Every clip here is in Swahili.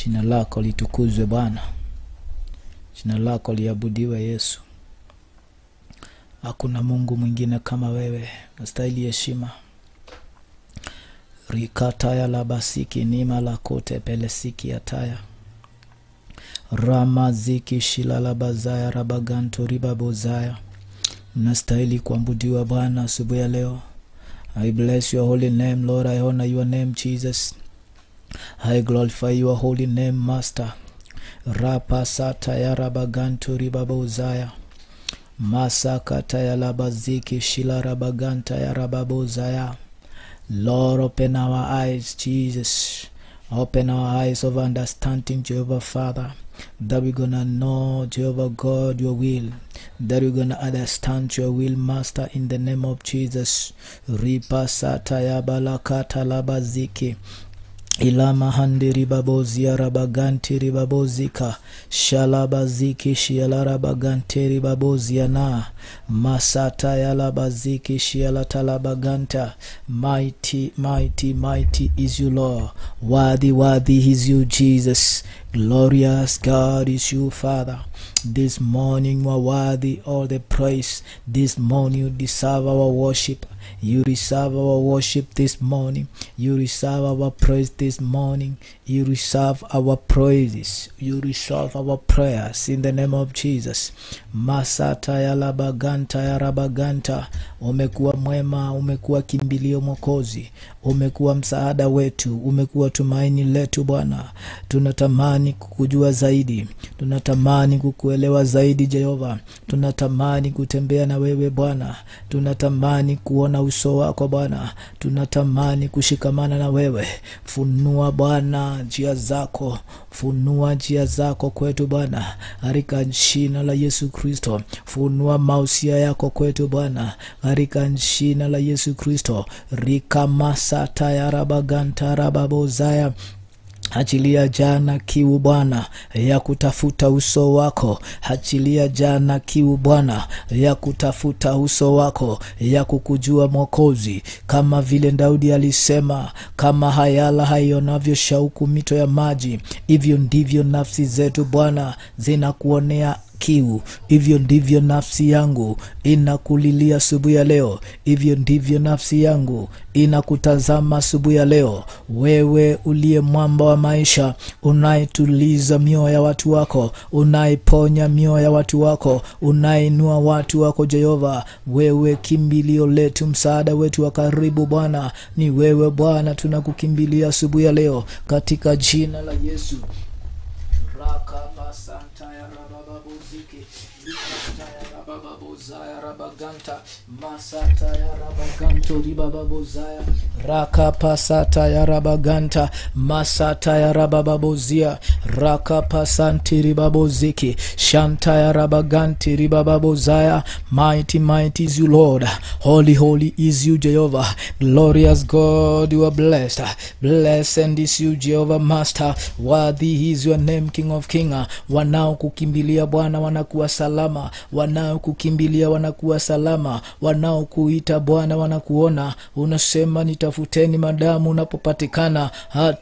Jina lako litukuzwe Bwana, jina lako liabudiwe Yesu. Hakuna Mungu mwingine kama wewe, unastahili heshima. Rikataya labasiki nima lakote pelesiki ataya ramaziki shilalabazaya rabaganto ribabozaya. Unastahili kuabudiwa Bwana asubuhi ya leo. I bless your holy name, Lord. I honor your name, Jesus. I glorify your holy name, Master. Rapasata ya rabaganto ribabozaya masakata ya labaziki shilarabaganta ya rababozaya. Lord, open our eyes, Jesus. Open our eyes of understanding, Jehovah Father, that we're gonna know, Jehovah God, your will, that we're gonna understand your will, Master, in the name of Jesus. Ripasata ya balakata labaziki ilama handi ribabozia rabaganti ribabozika shalabaziki shialarabagante ribabozia na masata yalabaziki shialatalabaganta. Mighty, mighty, mighty is you, Lord. Worthy, worthy is you, Jesus. Glorious God is you, Father. This morning you are worthy all the praise. This morning you deserve our worship. You deserve our worship this morning. You deserve our praise this morning. You deserve our praises. You deserve our prayers in the name of Jesus. Masata ya labaganta ya rabaganta. Umekuwa mwema, umekuwa kimbilio Mwokozi, umekuwa msaada wetu, umekuwa tumaini letu Bwana. Tunatamani kukujua zaidi, tunatamani kukuelewa zaidi Jehova, tunatamani kutembea na wewe Bwana, tunatamani kuona uso wako Bwana, tunatamani kushikamana na wewe. Funua Bwana njia zako, funua njia zako kwetu Bwana, katika jina la Yesu Kristo. Funua mausia yako kwetu Bwana, katika jina la Yesu Kristo. Rikamasata ya rabaganta rababozaya. Achilia jana kiu Bwana ya kutafuta uso wako. Achilia jana kiu Bwana ya kutafuta uso wako, ya kukujua Mwokozi. Kama vile Daudi alisema, kama hayala haionavyo shauku mito ya maji, hivyo ndivyo nafsi zetu Bwana zinakuonea kiu. Hivyo ndivyo nafsi yangu inakulilia asubuhi ya leo. Hivyo ndivyo nafsi yangu inakutazama asubuhi ya leo. Wewe uliye mwamba wa maisha, unayetuliza mioyo ya watu wako, unayeponya mioyo ya watu wako, unainua watu wako Jehova, wewe kimbilio letu, msaada wetu wa karibu Bwana, ni wewe Bwana tunakukimbilia asubuhi ya leo katika jina la Yesu. Masata ya rabaganto ribababozaya rakapasata ya rabaganta masata ya rabababozia rakapasanti ribaboziki shanta ya rabaganti ribababozaya. Mighty, mighty is you, Lord. Holy, holy is you, Jehovah. Glorious God, you are blessed. Blessed is you, Jehovah Master. Worthy is your name, King of Kings. Wanaokukimbilia Bwana wanakuwa salama, wanaokukimbilia wanakuwa salama, wanaokuita Bwana wanakuona. Unasema nitafuteni madamu unapopatikana.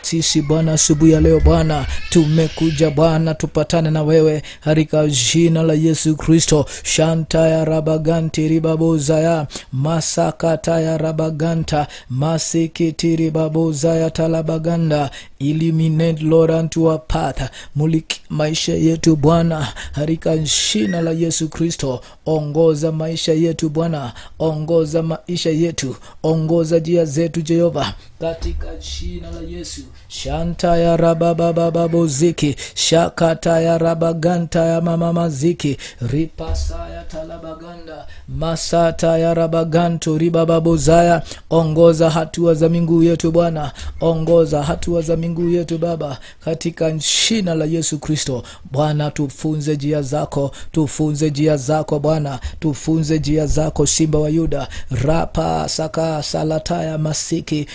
Sisi Bwana asubuhi ya leo Bwana tumekuja Bwana tupatane na wewe katika jina la Yesu Kristo. Shanta ya rabaganti ribabozaya masakata ya rabaganta masikiti ribabozaya talabaganda. Illuminate, Lord, unto our path. Muliki maisha yetu Bwana katika jina la Yesu Kristo. Ongoza maisha yetu Bwana, ongoza maisha yetu, ongoza njia zetu Jehova katika jina la Yesu. Shanta ya rababababoziki shakata ya rabaganta ya mama maziki ripasa ya talabaganda masata ya rabaganto ribababozaya. Ongoza hatua za miguu yetu Bwana, ongoza hatua za miguu yetu Baba katika jina la Yesu Kristo. Bwana tufunze njia zako, tufunze njia zako Bwana, tufunze njia zako Simba wa Yuda. Rapa saka salataya masiki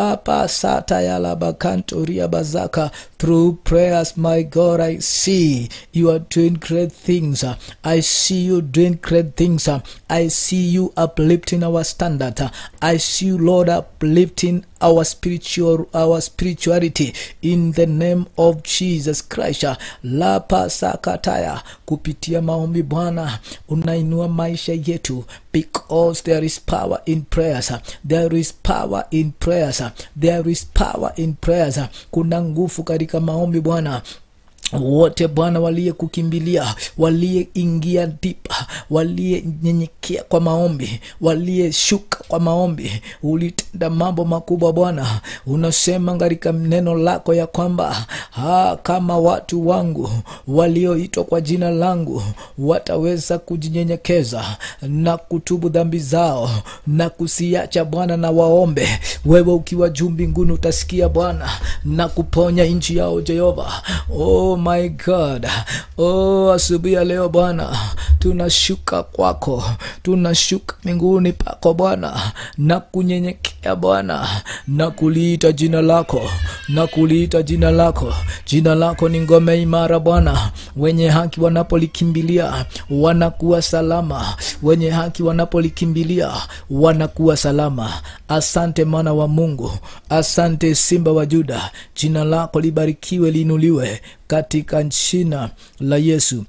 Rapa sata yalabakantoria bazaka. Through prayers, my God, I see you are doing great things. I see you doing great things. I see you uplifting our standard. I see you, Lord, uplifting our spirituality in the name of Jesus Christ. Lapa sakataya, kupitia maombi Bwana unainua maisha yetu, because there is power in prayers. There is power in prayers. There is power in prayers. Kuna nguvu katika maombi Bwana. Wote Bwana waliye kukimbilia, waliye ingia deep, waliye nyenyekea kwa maombi, waliye shuka kwa maombi, ulitenda mambo makubwa Bwana. Unasema katika neno lako ya kwamba kama watu wangu walioitwa kwa jina langu wataweza kujinyenyekeza na kutubu dhambi zao na kusiacha Bwana na waombe, wewe ukiwa juu mbinguni utasikia Bwana na kuponya nchi yao Jehova. Oh my God. Oh, asubuhi ya leo Bwana tunashuka kwako, tunashuka mbinguni pako Bwana na kunyenyekea Bwana na kuliita jina lako, na kuliita jina lako. Jina lako ni ngome imara Bwana. Wenye haki wanapolikimbilia wanakuwa salama. Wenye haki wanapolikimbilia wanakuwa salama. Asante mwana wa Mungu, asante Simba wa Juda. Jina lako libarikiwe, liinuliwe katika jina la Yesu.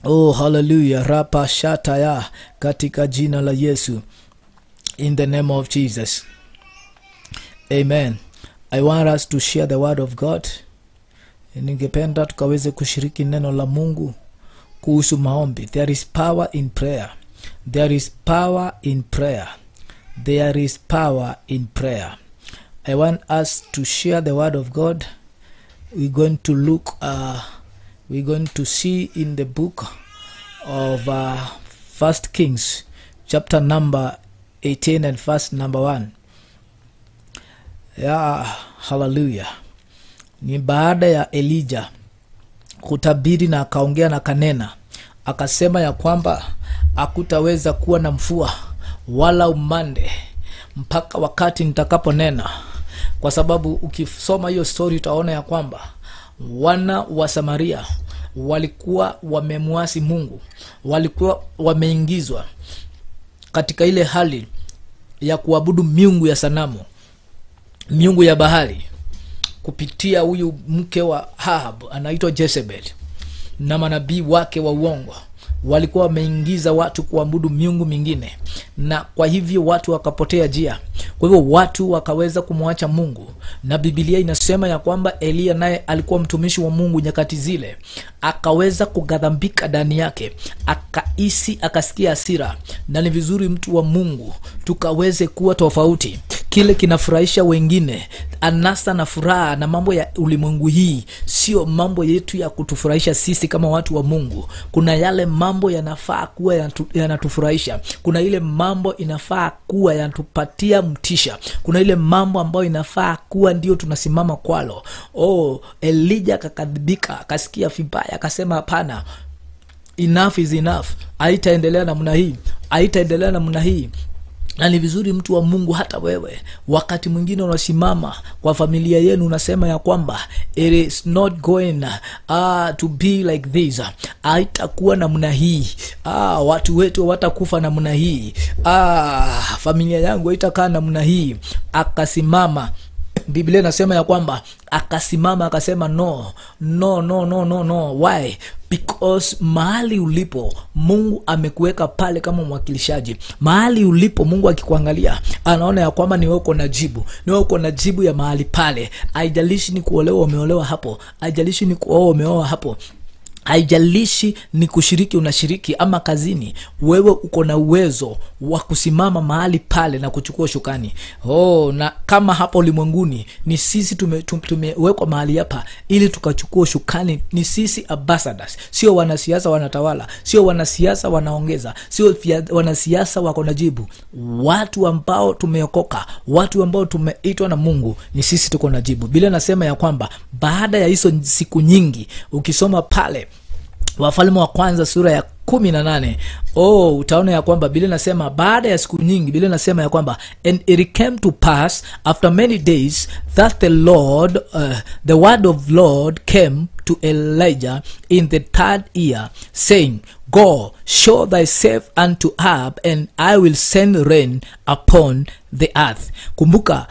Oh, hallelujah. Rapa shataya, katika jina la Yesu. In the name of Jesus. Amen. I want us to share the word of God. Ningependa tukaweze kushiriki neno la Mungu kuhusu maombi. There is power in prayer. There is power in prayer. There is power in prayer. I want us to share the word of God. We're going to look, we're going to see in the book of 1 Kings, chapter number 18 and verse number 1. Yeah, hallelujah. Ni baada ya Elijah kutabiri na akaongea na kanena, akasema ya kwamba hakutaweza kuwa na mvua wala umande mpaka wakati nitakaponena. Kwa sababu ukisoma hiyo story utaona ya kwamba wana wa Samaria walikuwa wamemuasi Mungu, walikuwa wameingizwa katika ile hali ya kuabudu miungu ya sanamu, miungu ya bahari, kupitia huyu mke wa Ahab anaitwa Jezebel na manabii wake wa uongo. Walikuwa wameingiza watu kuabudu miungu mingine, na kwa hivyo watu wakapotea njia. Kwa hivyo watu wakaweza kumwacha Mungu. Na Biblia inasema ya kwamba Elia naye alikuwa mtumishi wa Mungu nyakati zile, akaweza kughadhambika ndani yake, akahisi, akasikia hasira. Na ni vizuri mtu wa Mungu tukaweze kuwa tofauti. Kile kinafurahisha wengine, anasa na furaha na mambo ya ulimwengu hii, sio mambo yetu ya kutufurahisha sisi kama watu wa Mungu. Kuna yale mambo yanafaa kuwa yanatufurahisha. Kuna ile mambo inafaa kuwa yanatupatia mtisha. Kuna ile mambo ambayo inafaa kuwa ndio tunasimama kwalo. Oh, Elijah akakadhibika, akasikia vibaya, akasema hapana, enough is enough. Haitaendelea namna hii, haitaendelea namna hii. Na ni vizuri mtu wa Mungu, hata wewe wakati mwingine unasimama kwa familia yenu unasema ya kwamba it is not going to be like this. Haitakuwa namna hii. Watu wetu hawatakufa namna hii. Familia yangu haitakaa namna hii. Akasimama. Biblia inasema ya kwamba akasimama akasema no, no, no, no, no, no. Why? Because mahali ulipo Mungu amekuweka pale kama mwakilishaji. Mahali ulipo Mungu akikuangalia anaona ya kwamba ni wewe uko na jibu. Ni wewe uko na jibu ya mahali pale. Haijalishi ni kuolewa umeolewa hapo, haijalishi ni kuoa umeoa hapo, haijalishi ni kushiriki unashiriki ama kazini, wewe uko na uwezo wa kusimama mahali pale na kuchukua shukani. Oh, na kama hapo ulimwenguni ni sisi tumewekwa mahali hapa ili tukachukua shukani. Ni sisi ambassadors, sio wanasiasa wanatawala, sio wanasiasa wanaongeza, sio wanasiasa wako na jibu. Watu ambao tumeokoka, watu ambao tumeitwa na Mungu, ni sisi tuko na jibu. Biblia nasema ya kwamba baada ya hizo siku nyingi, ukisoma pale Wafalme wa Kwanza sura ya 18. Oh, utaona ya kwamba Biblia inasema baada ya siku nyingi, Biblia inasema ya kwamba and it came to pass after many days that the Lord the word of Lord came to Elijah in the third year, saying, Go, show thyself unto Ahab, and I will send rain upon the earth. Kumbuka,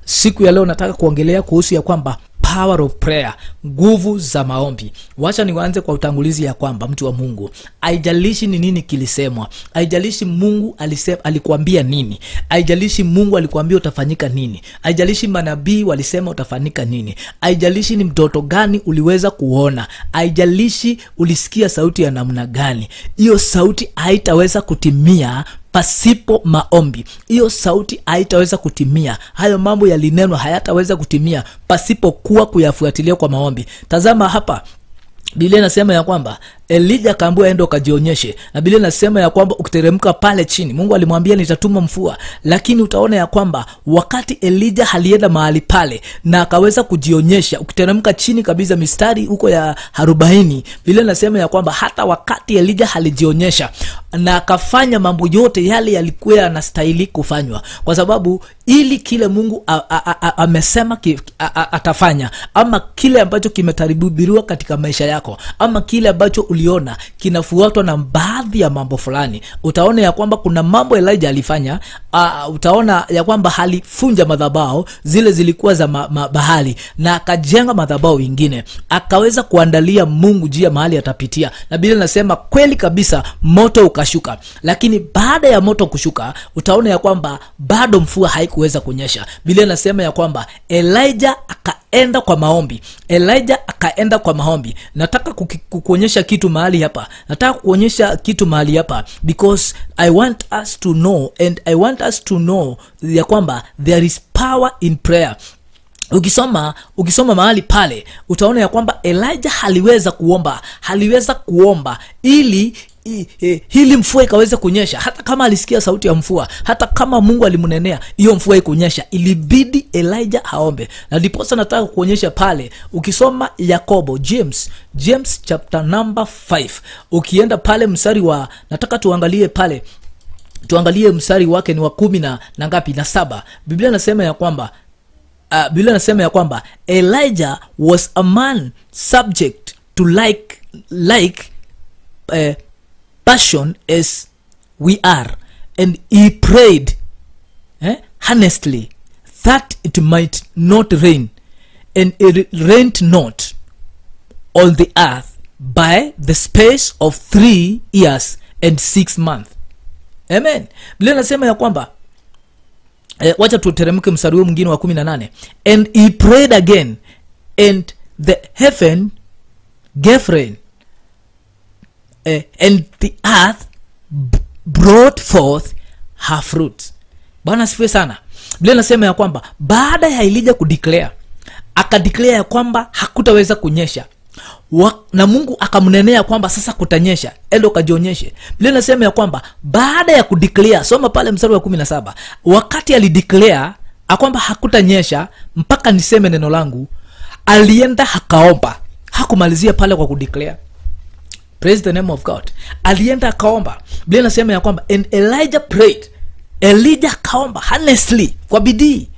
siku ya leo nataka kuongelea kuhusu ya kwamba power of prayer, nguvu za maombi. Wacha nianze kwa utangulizi ya kwamba mtu wa Mungu, haijalishi ni nini kilisemwa, haijalishi Mungu alisema alikuambia nini, haijalishi Mungu alikuambia utafanyika nini, haijalishi manabii walisema utafanyika nini, haijalishi ni mtoto gani uliweza kuona, haijalishi ulisikia sauti ya namna gani, hiyo sauti haitaweza kutimia pasipo maombi. Hiyo sauti haitaweza kutimia. Hayo mambo yalinenwa hayataweza kutimia pasipo kuwa kuyafuatilia kwa maombi. Tazama hapa, Biblia inasema ya kwamba Elijah akaambiwa aende kajionyeshe, na Biblia inasema ya kwamba ukiteremka pale chini, Mungu alimwambia nitatuma mvua. Lakini utaona ya kwamba wakati Elijah alienda mahali pale na akaweza kujionyesha, ukiteremka chini kabisa mistari huko ya 40, Biblia inasema ya kwamba hata wakati Elijah alijionyesha na akafanya mambo yote yale yalikuwa yanastahili kufanywa, kwa sababu ili kile Mungu amesema atafanya, ama kile ambacho kimetabiriwa katika maisha yako, ama kile ambacho uliona kinafuatwa na baadhi ya mambo fulani. Utaona ya kwamba kuna mambo Elijah alifanya. Utaona ya kwamba alifunja madhabahu zile zilikuwa za bahali, na akajenga madhabahu ingine, akaweza kuandalia Mungu njia mahali atapitia, na Biblia inasema kweli kabisa moto ukashuka. Lakini baada ya moto kushuka, utaona ya kwamba bado mvua haikuweza kunyesha. Biblia inasema ya kwamba Elijah akaenda kwa maombi. Elijah akaenda kwa maombi. Nataka kukuonyesha kitu mahali hapa. Nataka kuonyesha kitu mahali hapa because I want us to know, and I want us to know ya kwamba there is power in prayer. Ukisoma mahali pale utaona ya kwamba Elijah aliweza kuomba, aliweza kuomba ili hili mvua ikaweza kunyesha. Hata kama alisikia sauti ya mvua, hata kama Mungu alimnenea hiyo mvua ikunyesha, ilibidi Elijah aombe. Na ndiposa nataka kuonyesha pale, ukisoma Yakobo, James chapter number 5, ukienda pale mstari wa, nataka tuangalie pale, tuangalie mstari wake ni wa 10 na ngapi, na 7. Biblia inasema ya kwamba Biblia inasema ya kwamba Elijah was a man subject to like passion as we are, and he prayed earnestly that it might not rain, and it rained not on the earth by the space of 3 years and 6 months. Amen. Biblia inasema ya kwamba wacha tuteremke mstari mwingine wa 18. And he prayed again, and the heaven gave rain, and the earth brought forth her fruit. Bwana asifiwe sana. Biblia inasema ya kwamba baada ya Elijah kudeclare, akadeclare ya kwamba hakutaweza kunyesha, na Mungu akamnenea kwamba sasa kutanyesha, endo kajionyeshe. Biblia inasema ya kwamba baada ya kudeclare, soma pale mstari wa 17, wakati alideclare kwamba hakutanyesha mpaka niseme neno langu, alienda akaomba. Hakumalizia pale kwa kudeclare. Praise the name of God. Alienda akaomba. Biblia inasema ya kwamba and Elijah prayed. Elijah akaomba honestly, kwa bidii,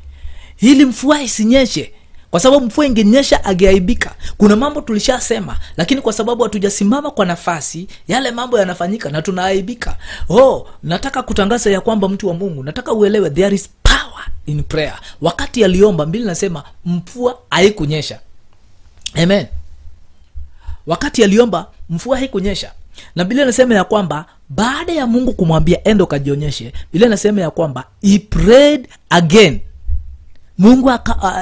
ili mvua isinyeshe. Kwa sababu mvua ingenyesha angeaibika. Kuna mambo tulishasema, lakini kwa sababu hatujasimama kwa nafasi, yale mambo yanafanyika na tunaaibika. Oh, nataka kutangaza ya kwamba mtu wa Mungu, nataka uelewe there is power in prayer. Wakati aliomba, Biblia inasema mvua haikunyesha. Amen. Wakati aliomba mvua haikunyesha. Na Biblia inasema ya kwamba baada ya Mungu kumwambia endo kajionyeshe, Biblia inasema ya kwamba he prayed again. Mungu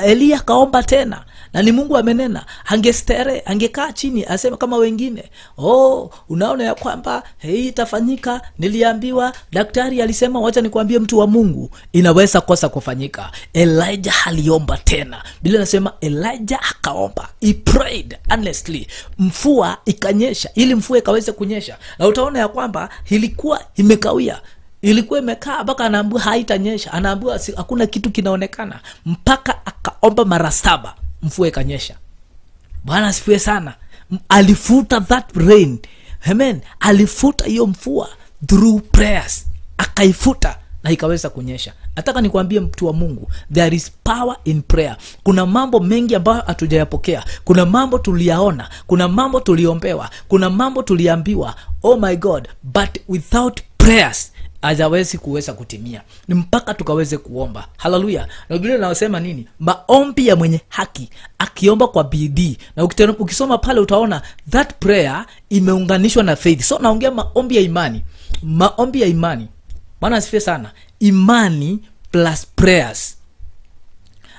Elia akaomba tena, na ni Mungu amenena. Angestere, angekaa chini aseme kama wengine, oh, unaona ya kwamba hii itafanyika, niliambiwa, daktari alisema. Wacha nikwambie mtu wa Mungu, inaweza kosa kufanyika. Elijah aliomba tena. Biblia inasema Elijah akaomba, he prayed earnestly, mvua ikanyesha, ili mvua ikaweze kunyesha. Na utaona ya kwamba ilikuwa imekawia, ilikuwa imekaa mpaka anaambiwa haitanyesha, anaambiwa hakuna kitu kinaonekana, mpaka akaomba mara 7 mvua ikanyesha. Bwana asifiwe sana. Alifuta that rain. Amen. Alifuta hiyo mvua through prayers. Akaifuta na ikaweza kunyesha. Nataka nikwambie mtu wa Mungu, there is power in prayer. Kuna mambo mengi ambayo hatujayapokea. Kuna mambo tuliyaona, kuna mambo tuliombewa, kuna mambo tuliambiwa. Oh my God, but without prayers hajawezi kuweza kutimia. Ni mpaka tukaweze kuomba. Haleluya. Na Biblia inasema nini? Maombi ya mwenye haki akiomba kwa bidii. Na ukisoma pale utaona that prayer imeunganishwa na faith. So naongea maombi ya imani. Maombi ya imani. Bwana asifiwe sana. Imani plus prayers.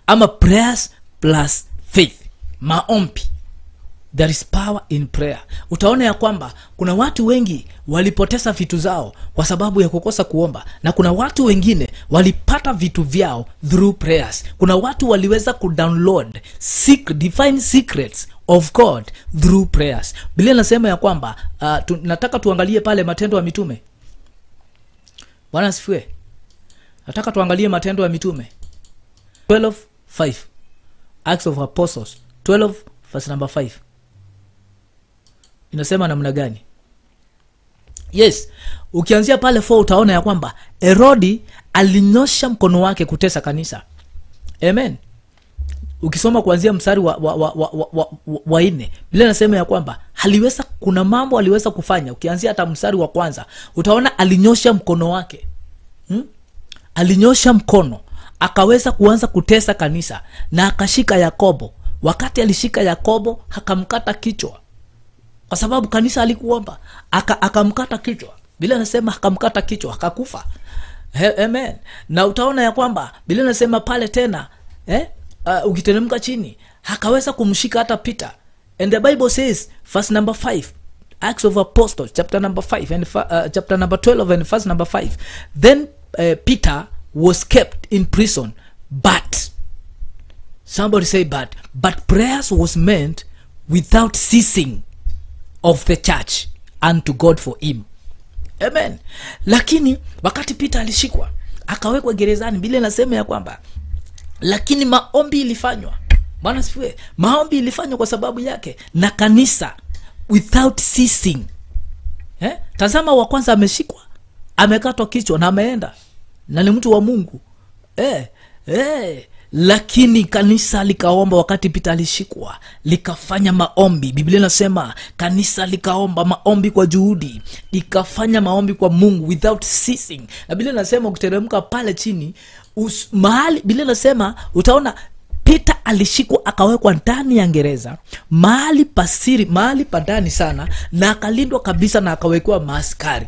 Ama prayers plus faith. Maombi. There is power in prayer. Utaona ya kwamba kuna watu wengi walipoteza vitu zao kwa sababu ya kukosa kuomba, na kuna watu wengine walipata vitu vyao through prayers. Kuna watu waliweza kudownload divine secrets of God through prayers. Biblia inasema ya kwamba nataka tuangalie pale Matendo ya Mitume. Bwana asifiwe. Nataka tuangalie Matendo ya Mitume 12:5. Acts of Apostles 12 verse number 5. Inasema namna gani? Yes, ukianzia pale 4 utaona ya kwamba Herodi alinyosha mkono wake kutesa kanisa. Amen. Ukisoma kuanzia mstari wa 4, Biblia inasema ya kwamba aliweza, kuna mambo aliweza kufanya. Ukianzia hata mstari wa kwanza utaona alinyosha mkono wake. Alinyosha mkono akaweza kuanza kutesa kanisa, na akashika Yakobo. Wakati alishika Yakobo akamkata kichwa. Kwa sababu kanisa alikuomba, akamkata kichwa. Biblia inasema akamkata kichwa, akakufa. Amen. Na utaona ya kwamba Biblia inasema pale tena, ukiteremka chini, akaweza kumshika hata Peter. And the Bible says, verse number 5, Acts of Apostles chapter number 5 and chapter number 12 and verse number 5. Then Peter was kept in prison, but somebody say but prayers was meant without ceasing of the church unto God for him. Amen. Lakini wakati Peter alishikwa akawekwa gerezani, Biblia inasema ya kwamba lakini maombi ilifanywa. Bwana asifiwe. Maombi ilifanywa kwa sababu yake na kanisa without ceasing. Tazama, wa kwanza ameshikwa, amekatwa kichwa na ameenda, na ni mtu wa Mungu. Lakini kanisa likaomba wakati Peter alishikwa, likafanya maombi. Biblia inasema kanisa likaomba maombi kwa juhudi, likafanya maombi kwa Mungu without ceasing. Na Biblia inasema ukiteremka pale chini mahali, Biblia inasema utaona Peter alishikwa akawekwa ndani ya gereza, mahali pasiri, mahali pa ndani sana, na akalindwa kabisa na akawekewa maaskari.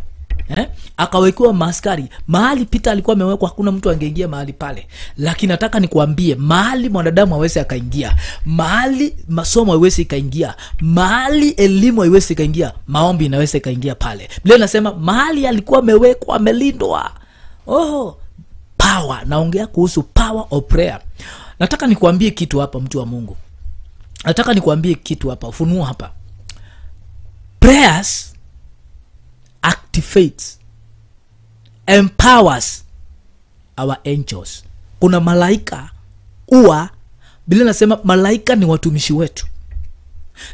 Akawekewa maaskari. Mahali Peter alikuwa amewekwa hakuna mtu angeingia mahali pale. Lakini nataka nikuambie, mahali mwanadamu hawezi akaingia, mahali masomo haiwezi kaingia, mahali elimu haiwezi kaingia, maombi inaweza kaingia pale. Biblia inasema mahali alikuwa amewekwa, amelindwa. Oh, power. Naongea kuhusu power of prayer. Nataka nikuambie kitu hapa, mtu wa Mungu. Nataka nikuambie kitu hapa, ufunuo hapa. Prayers activates, empowers our angels. Kuna malaika huwa, Biblia inasema malaika ni watumishi wetu.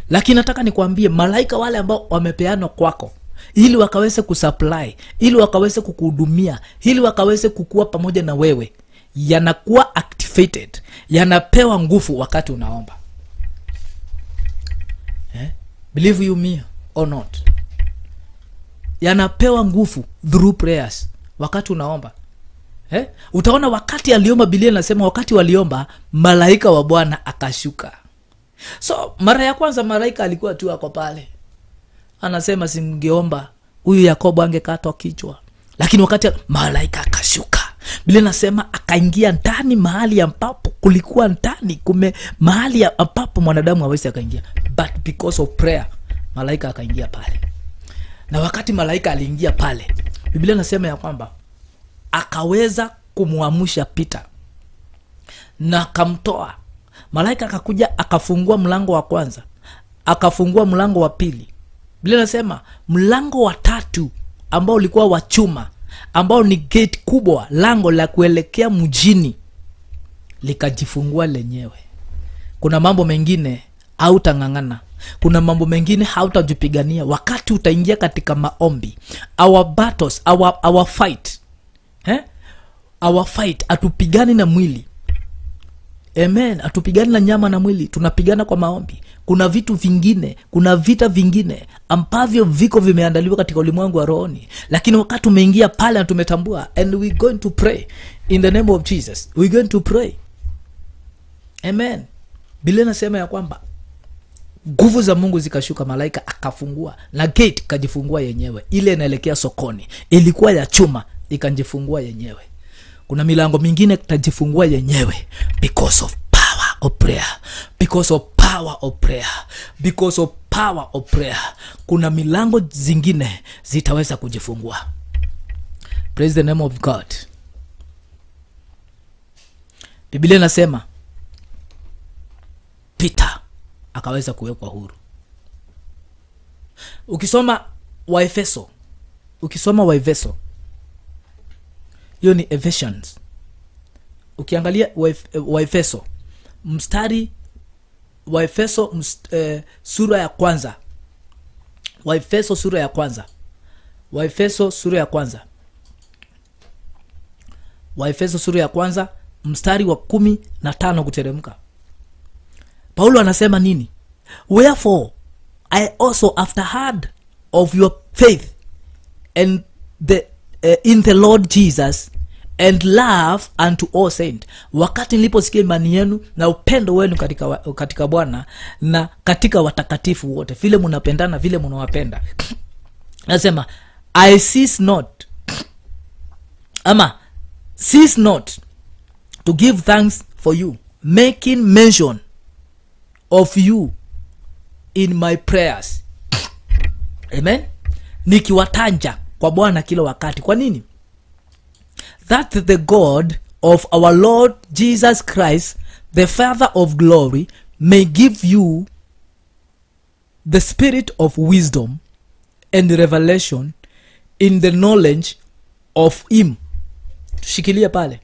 Lakini nataka nikwambie, malaika wale ambao wamepeanwa kwako ili wakaweze kusupply, ili wakaweze kukuhudumia, ili wakaweze kukua pamoja na wewe, yanakuwa activated, yanapewa nguvu wakati unaomba. Believe you me or not, yanapewa nguvu through prayers wakati unaomba. Utaona wakati aliomba, Biblia inasema wakati waliomba malaika wa Bwana akashuka. So mara ya kwanza malaika alikuwa tu ako pale, anasema singeomba huyu Yakobo angekatwa kichwa. Lakini wakati malaika akashuka, Biblia inasema akaingia ndani mahali ambapo kulikuwa ndani kume, mahali ambapo mwanadamu hawezi akaingia, but because of prayer malaika akaingia pale. Na wakati malaika aliingia pale, Biblia inasema ya kwamba akaweza kumuamsha Peter na akamtoa. Malaika akakuja akafungua mlango wa kwanza, akafungua mlango wa pili. Biblia inasema mlango wa tatu ambao ulikuwa wa chuma, ambao ni gate kubwa, lango la kuelekea mjini, likajifungua lenyewe. Kuna mambo mengine hautang'ang'ana, Kuna mambo mengine hautajipigania wakati utaingia katika maombi. Our battles, our fight. Our fight, hatupigani na mwili. Amen. Hatupigani na nyama na mwili, tunapigana kwa maombi. Kuna vitu vingine, kuna vita vingine ambavyo viko vimeandaliwa katika ulimwengu wa rohoni, lakini wakati tumeingia pale na tumetambua, and we going to pray in the name of Jesus. We going to pray. Amen. Biblia inasema ya kwamba nguvu za Mungu zikashuka, malaika akafungua na gate kajifungua yenyewe. Ile inaelekea sokoni ilikuwa ya chuma, ikajifungua yenyewe. Kuna milango mingine itajifungua yenyewe because of power of prayer, because of power of prayer, because of power of prayer. Kuna milango zingine zitaweza kujifungua. Praise the name of God. Biblia inasema Peter akaweza kuwekwa huru. Ukisoma Waefeso, ukisoma Waefeso, hiyo ni Ephesians. Ukiangalia Waefeso, mstari Waefeso sura ya kwanza. Waefeso sura ya kwanza. Waefeso sura ya kwanza. Waefeso sura ya kwanza mstari wa 15 kuteremka. Paulo anasema nini? Wherefore I also, after heard of your faith and the in the Lord Jesus and love unto all saints. Wakati niliposikia imani yenu na upendo wenu katika Bwana na katika watakatifu wote, vile mnapendana, vile mnawapenda. Nasema I cease not, ama cease not to give thanks for you, making mention of you in my prayers. Amen. Nikiwatanja kwa Bwana kila wakati. Kwa nini? That the God of our Lord Jesus Christ, the Father of glory, may give you the spirit of wisdom and revelation in the knowledge of him. Tushikilie pale.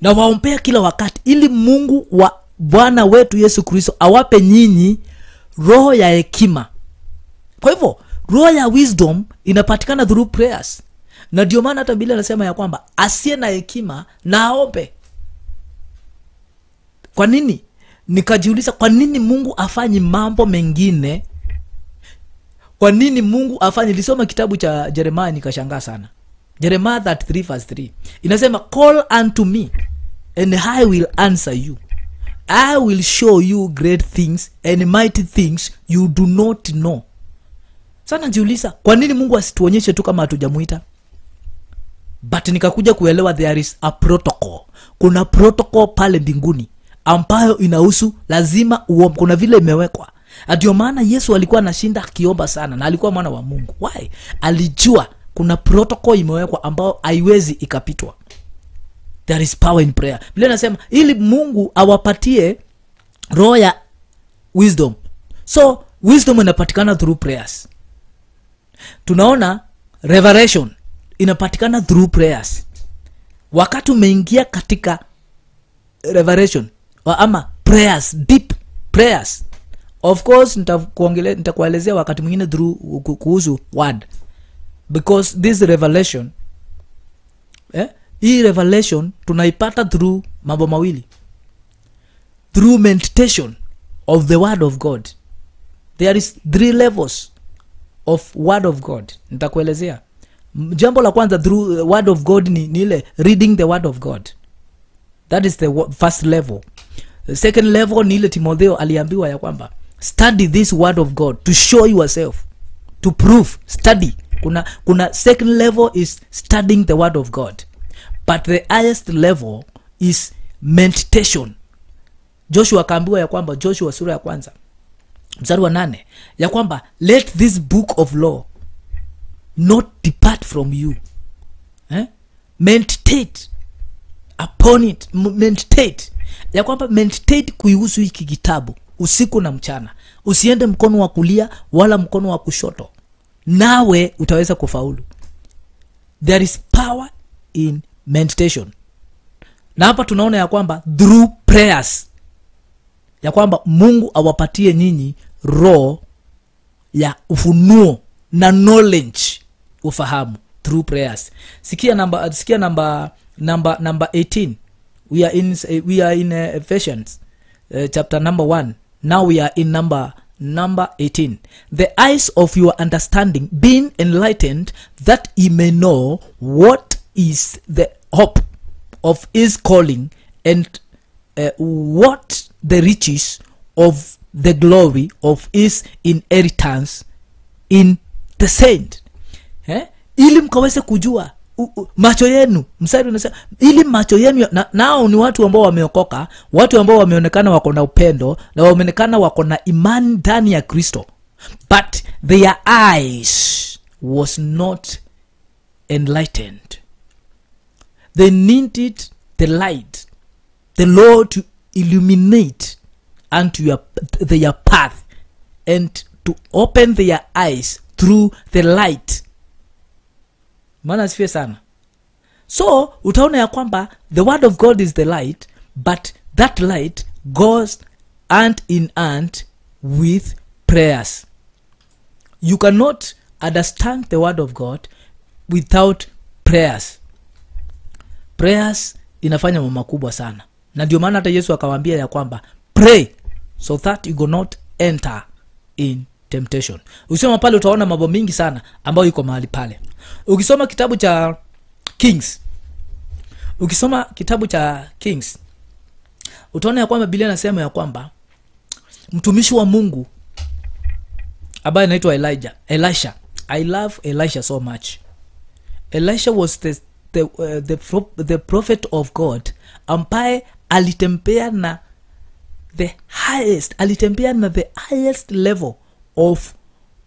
Na waombea kila wakati, ili Mungu wa Bwana wetu Yesu Kristo awape nyinyi roho ya hekima. Kwa hivyo roho ya wisdom inapatikana through prayers. Na ndio maana hata Biblia inasema ya kwamba asiye na hekima na aombe. Kwa nini? Nikajiuliza, kwa nini Mungu afanyi mambo mengine? Kwa nini Mungu afanyi? Nilisoma kitabu cha Jeremiah nikashangaa sana. Jeremiah 33 verse 3. Inasema, call unto me and I will answer you. I will show you great things and mighty things you do not know. Sana najiuliza, kwa nini Mungu asituonyeshe tu kama hatujamuita? But nikakuja kuelewa there is a protocol. Kuna protocol pale mbinguni ambayo inahusu lazima uombe. Kuna vile imewekwa. Ndio maana Yesu alikuwa anashinda akiomba sana, na alikuwa mwana wa Mungu. Why? Alijua kuna protocol imewekwa ambayo haiwezi ikapitwa. There is power in prayer. Biblia inasema ili Mungu awapatie roho ya wisdom. So wisdom inapatikana through prayers. Tunaona revelation inapatikana through prayers. Wakati umeingia katika revelation ama prayers, deep prayers. Of course nitakuelezea wakati mwingine through kuhusu word, because this revelation, hii revelation tunaipata through mambo mawili. Through meditation of the word of God. There is 3 levels of word of God. Nitakuelezea. Jambo la kwanza through word of God ni ile reading the word of God. That is the first level. The second level ni ile Timotheo aliambiwa ya kwamba study this word of God to show yourself, to prove, study. Kuna second level is studying the word of God. But the highest level is meditation. Joshua akaambiwa ya kwamba, Joshua sura ya kwanza mstari wa 8, ya kwamba let this book of law not depart from you. Meditate upon it. Meditate. Ya kwamba meditate kuihusu hiki kitabu usiku na mchana. Usiende mkono wa kulia wala mkono wa kushoto, nawe utaweza kufaulu. There is power in meditation. Na hapa tunaona ya kwamba through prayers, ya kwamba Mungu awapatie nyinyi roho ya ufunuo na knowledge, ufahamu, through prayers. Sikia number 18. We are in Ephesians chapter number 1. Now we are in number 18. The eyes of your understanding being enlightened, that ye may know what is the hope of his calling, and what the riches of the glory of his inheritance in the saint. Ili mkaweze kujua macho yenu. Mstari unasema ili macho yenu nao ni watu ambao wameokoka, watu ambao wameonekana wako na upendo na wameonekana wako na imani ndani ya Kristo, but their eyes was not enlightened. They needed the light, the Lord to illuminate unto their path and to open their eyes through the light. Maana asifiwe sana. So utaona ya kwamba the word of God is the light, but that light goes hand in hand with prayers. You cannot understand the word of God without prayers. Prayers inafanya mambo makubwa sana. Na ndio maana hata Yesu akawaambia ya kwamba pray so that you go not enter in temptation. Ukisoma pale utaona mambo mingi sana ambayo iko mahali pale. Ukisoma kitabu cha Kings, ukisoma kitabu cha Kings utaona ya kwamba Biblia inasema ya kwamba mtumishi wa Mungu ambaye anaitwa Elijah, Elisha. I love Elisha so much. Elisha was the prophet of God ambaye alitembea na the highest, alitembea na the highest level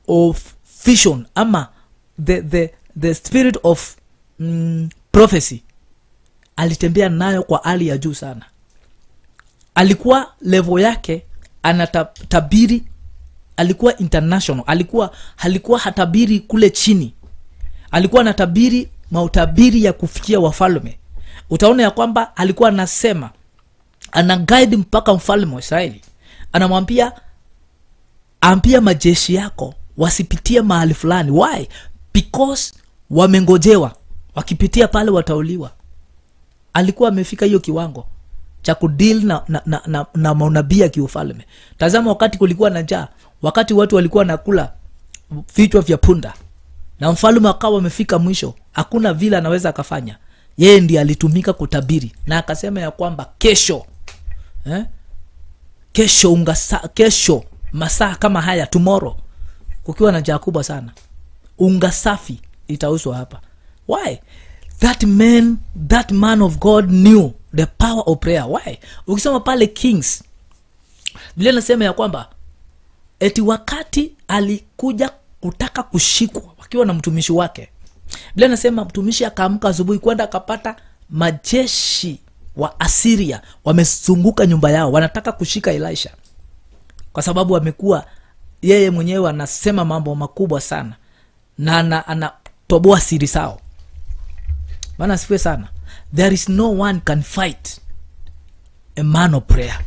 of vision, ama the spirit of prophecy. Alitembea nayo kwa hali ya juu sana. Alikuwa level yake anatabiri, alikuwa international, alikuwa hatabiri kule chini. Alikuwa anatabiri mautabiri ya kufikia wafalme. Utaona ya kwamba alikuwa anasema, ana guide mpaka mfalme wa Israeli. Anamwambia, ambia majeshi yako wasipitie mahali fulani. Why? Because wamengojewa, wakipitia pale watauliwa. Alikuwa amefika hiyo kiwango cha kudeal na maunabii ya kiufalme. Tazama wakati kulikuwa na njaa, wakati watu walikuwa nakula vichwa vya punda, na mfalme akawa amefika mwisho, hakuna vile anaweza akafanya. Yeye ndiye alitumika kutabiri na akasema ya kwamba kesho, kesho kesho masaa kama haya, tomorrow, kukiwa na njaa kubwa sana, unga safi itauzwa hapa. Why? That man of God knew the power of prayer. Why? Ukisoma pale Kings, Biblia inasema ya kwamba eti wakati alikuja kutaka kushikwa wakiwa na mtumishi wake, Biblia inasema mtumishi akaamka asubuhi kwenda akapata majeshi wa Asiria wamezunguka nyumba yao, wanataka kushika Elisha, kwa sababu amekuwa yeye mwenyewe anasema mambo makubwa sana na anatoboa siri zao. Maana asifiwe sana. There is no one can fight a man of prayer.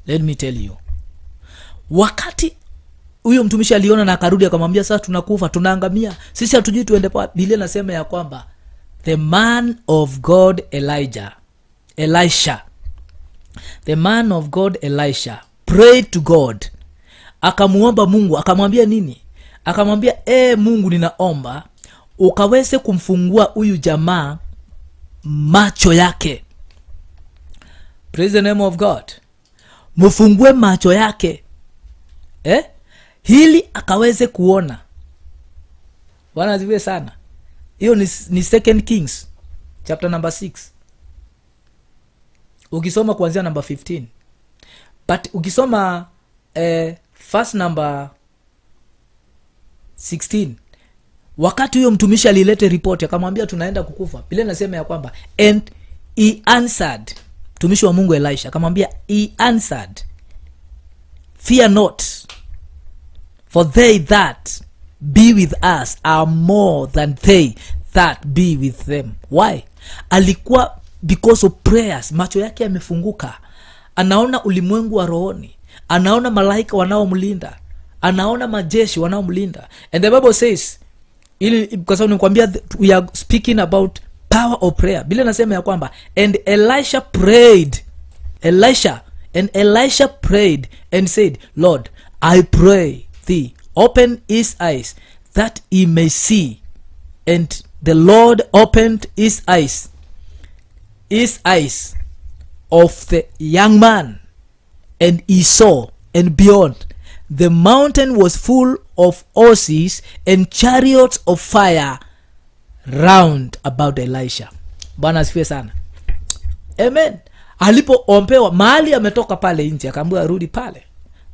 Let me tell you. Wakati huyo mtumishi aliona na akarudi akamwambia, sasa tunakufa, tunaangamia, sisi hatujui tuende wapi. Biblia inasema ya kwamba the man of God Elisha, the man of God Elisha prayed to God. Akamuomba Mungu, akamwambia nini? Akamwambia, Mungu, ninaomba ukaweze kumfungua huyu jamaa macho yake. Praise the name of God. Mfungue macho yake, hili akaweze kuona. Bwana asifiwe sana. Hiyo ni 2 Kings chapter number 6. Ukisoma kuanzia number 15. But ukisoma first number 16, wakati huyo mtumishi alilete report akamwambia tunaenda kukufa, Biblia inasema ya kwamba and he answered, mtumishi wa Mungu Elisha akamwambia, he answered, fear not, for they that be with us are more than they that be with them. Why? Alikuwa because of prayers, macho yake yamefunguka, anaona ulimwengu wa rohoni, Anaona malaika wanaomlinda, anaona majeshi wanaomlinda. And the Bible says, ili kwa sababu nikwambia we are speaking about power of prayer. Biblia inasema ya kwamba and Elisha prayed. Elisha prayed and said, Lord, I pray thee, open his eyes that he may see. And the Lord opened his eyes of the young man, and he saw, and beyond the mountain was full of horses and chariots of fire round about Elisha. Bwana asifiwe sana. Amen. Alipoombewa, mahali ametoka pale nje, akaambiwa arudi pale.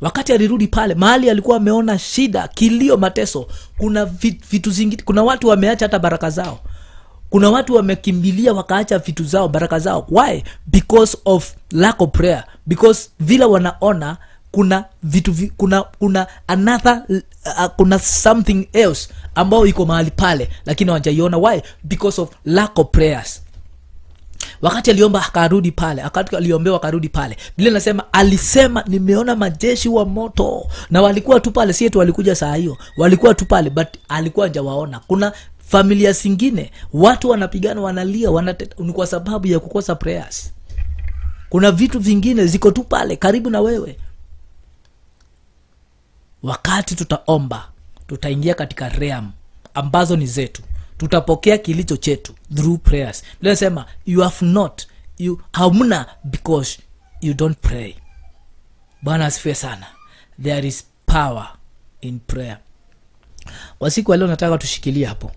Wakati alirudi pale, mahali alikuwa ameona shida, kilio, mateso. Kuna vitu zingine, kuna watu wameacha hata baraka zao. Kuna watu wamekimbilia wakaacha vitu zao, baraka zao. Why? Because of lack of prayer. Because vile wanaona kuna vitu, kuna another, kuna something else ambao iko mahali pale, lakini hawajaiona. Why? Because of lack of prayers. Wakati aliomba akarudi pale, wakati aliombewa akarudi pale. Biblia inasema alisema nimeona majeshi wa moto, na walikuwa tu pale, si eti walikuja saa hiyo, walikuwa tu pale, but alikuwa hajawaona. Kuna familia zingine watu wanapigana, wanalia, ni kwa sababu ya kukosa prayers. Kuna vitu vingine ziko tu pale karibu na wewe. Wakati tutaomba, tutaingia katika realm ambazo ni zetu. Tutapokea kilicho chetu through prayers. Biblia inasema you have not, you hamna because you don't pray. Bwana asifiwe sana. There is power in prayer. Kwa siku ya leo nataka tushikilie hapo,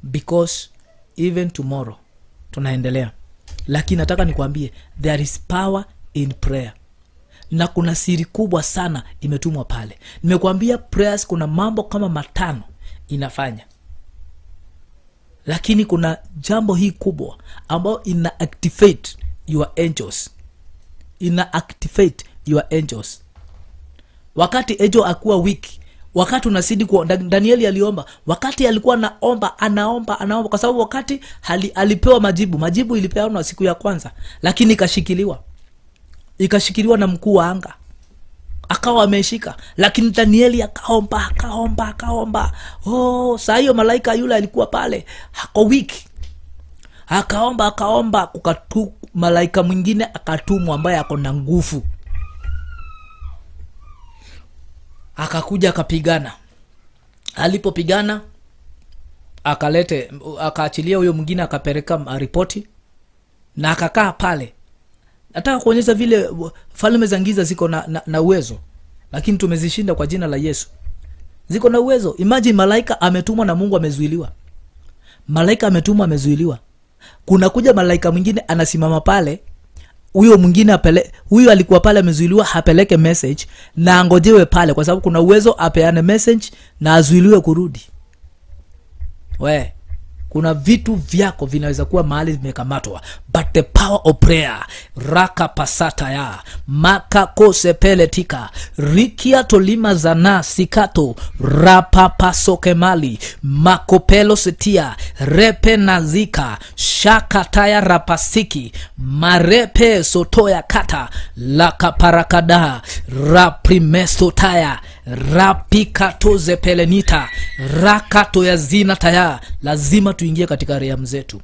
because even tomorrow tunaendelea. Lakini nataka nikwambie there is power in prayer. Na kuna siri kubwa sana imetumwa pale. Nimekuambia prayers kuna mambo kama 5 inafanya. Lakini kuna jambo hii kubwa ambayo ina activate your angels. Ina activate your angels. Wakati angel akuwa weak, wakati unazidi ku Danieli aliomba, wakati alikuwa anaomba, anaomba, kwa sababu wakati alipewa majibu, majibu ilipeanwa siku ya kwanza, lakini ikashikiliwa. Ikashikiliwa na mkuu wa anga. Akawa ameshika, lakini Danieli akaomba, akaomba. Oh, saa hiyo malaika yule alikuwa pale, hako weak. Akaomba, kukatu malaika mwingine akatumwa ambaye ako na nguvu. Akakuja akapigana. Alipopigana akalete, akaachilia huyo mwingine, akapeleka ripoti na akakaa pale. Nataka kuonyesha vile falme za giza ziko na uwezo, lakini tumezishinda kwa jina la Yesu. Ziko na uwezo. Imagine malaika ametumwa na Mungu amezuiliwa. Malaika ametumwa amezuiliwa. Kuna kuja malaika mwingine anasimama pale, huyo mwingine apele, huyo alikuwa pale amezuiliwa, hapeleke message na angojewe pale kwa sababu kuna uwezo apeane message na azuiliwe kurudi. We, kuna vitu vyako vinaweza kuwa mahali vimekamatwa, but the power of prayer, raka pasata ya makakose peletika rikia tolima zana sikato rapapasokemali makopelo setia repe nazika shakataya rapasiki marepe sotoya kata lakaparakada raprimesotaya rapikatoze pelenita rakato ya zina taya. Lazima tuingie katika realm zetu.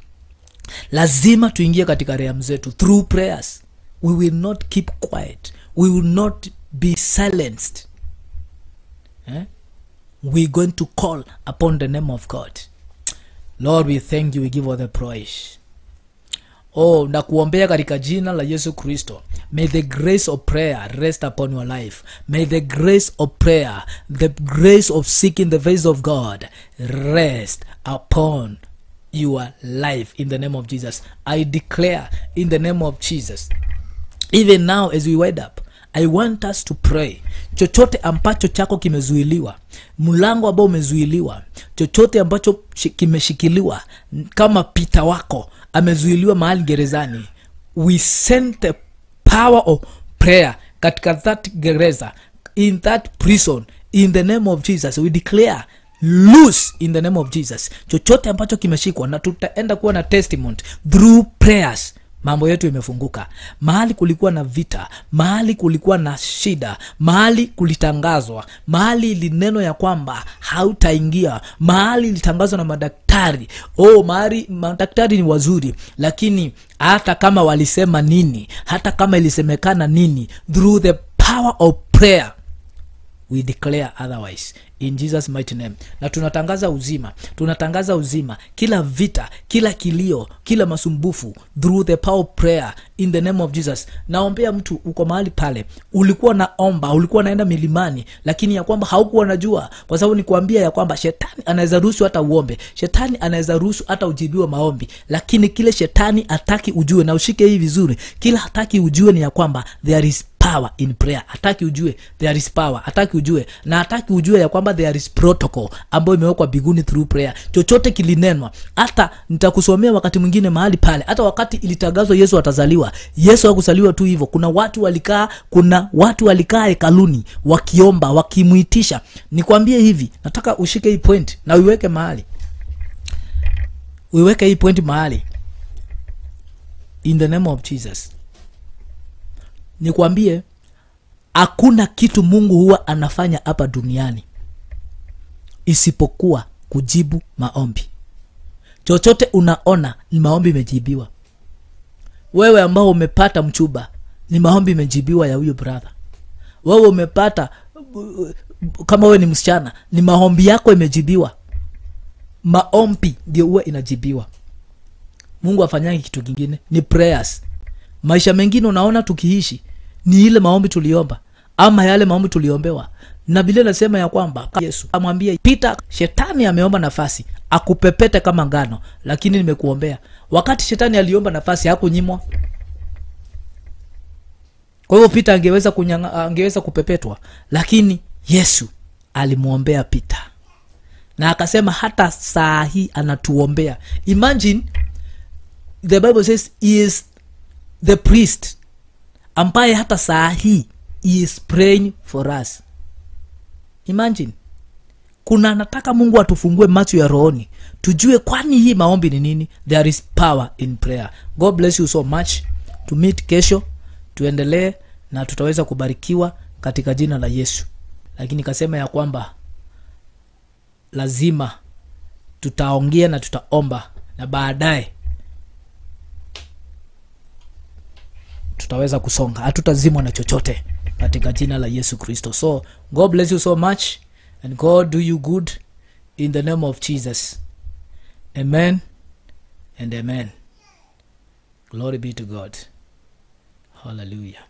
Lazima tuingie katika realm zetu through prayers. We will not keep quiet. We will not be silenced. We're going to call upon the name of God. Lord, we thank you. We give all the praise. Oh, na kuombea katika jina la Yesu Kristo. May the grace of prayer rest upon your life. May the grace of prayer, the grace of seeking the face of God, rest upon your life in the name of Jesus. I declare in the name of Jesus. Even now as we wake up, I want us to pray. Chochote ambacho chako kimezuiliwa, mlango ambao umezuiliwa, chochote ambacho kimeshikiliwa, kama Peter wako amezuiliwa mahali gerezani, we send the power of prayer katika that gereza, in that prison, in the name of Jesus. We declare loose in the name of Jesus. Chochote ambacho kimeshikwa, na tutaenda kuwa na testimony through prayers. Mambo yetu imefunguka. Mahali kulikuwa na vita, mahali kulikuwa na shida, mahali kulitangazwa, mahali ilineno ya kwamba hautaingia, mahali ilitangazwa na madaktari. Oh, mahali madaktari ni wazuri, lakini hata kama walisema nini, hata kama ilisemekana nini, through the power of prayer we declare otherwise in Jesus mighty name. Na tunatangaza uzima, tunatangaza uzima, kila vita, kila kilio, kila masumbufu, through the power of prayer in the name of Jesus. Naombea mtu uko mahali pale, ulikuwa naomba, ulikuwa naenda milimani, lakini ya kwamba haukuwa unajua, kwa sababu nikuambia ya kwamba shetani anaweza ruhusu hata uombe, shetani anaweza ruhusu hata ujibiwe maombi, lakini kile shetani hataki ujue, na ushike hii vizuri, kila hataki ujue ni ya kwamba there is power in prayer. Hataki ujue there is power, hataki ujue, na hataki ujue ya kwamba there is protocol ambayo imewekwa biguni through prayer. Chochote kilinenwa, hata nitakusomea wakati mwingine mahali pale, hata wakati ilitangazwa Yesu atazaliwa, Yesu hakuzaliwa tu hivyo. Kuna watu walikaa, kuna watu walikaa hekaluni wakiomba, wakimuitisha. Nikwambie hivi, nataka ushike hii point na uiweke mahali, uiweke hii point mahali in the name of Jesus. Nikwambie, hakuna kitu Mungu huwa anafanya hapa duniani isipokuwa kujibu maombi. Chochote unaona ni maombi imejibiwa. Wewe ambao umepata mchuba, ni maombi imejibiwa ya huyo brother. Wewe umepata, kama wewe ni msichana, ni maombi yako imejibiwa. Maombi ndio huwa inajibiwa. Mungu afanyangi kitu kingine, ni prayers. Maisha mengine unaona tukiishi ni ile maombi tuliomba ama yale maombi tuliombewa. Na Biblia inasema ya kwamba Yesu amwambia Peter, shetani ameomba nafasi akupepete kama ngano, lakini nimekuombea. Wakati shetani aliomba nafasi hakunyimwa. Kwa hivyo Peter angeweza angeweza kupepetwa, lakini Yesu alimuombea Peter. Na akasema hata saa hii anatuombea. Imagine, the Bible says he is the priest ambaye hata saa hii he is praying for us. Imagine. Kuna nataka Mungu atufungue macho ya rohoni, tujue kwani hii maombi ni nini. There is power in prayer. God bless you so much. To meet kesho, tuendelee na tutaweza kubarikiwa katika jina la Yesu. Lakini kasema ya kwamba lazima tutaongea na tutaomba, na baadaye tutaweza kusonga, hatutazimwa na chochote katika jina la Yesu Kristo. So God bless you so much and God do you good in the name of Jesus. Amen and amen. Glory be to God. Hallelujah.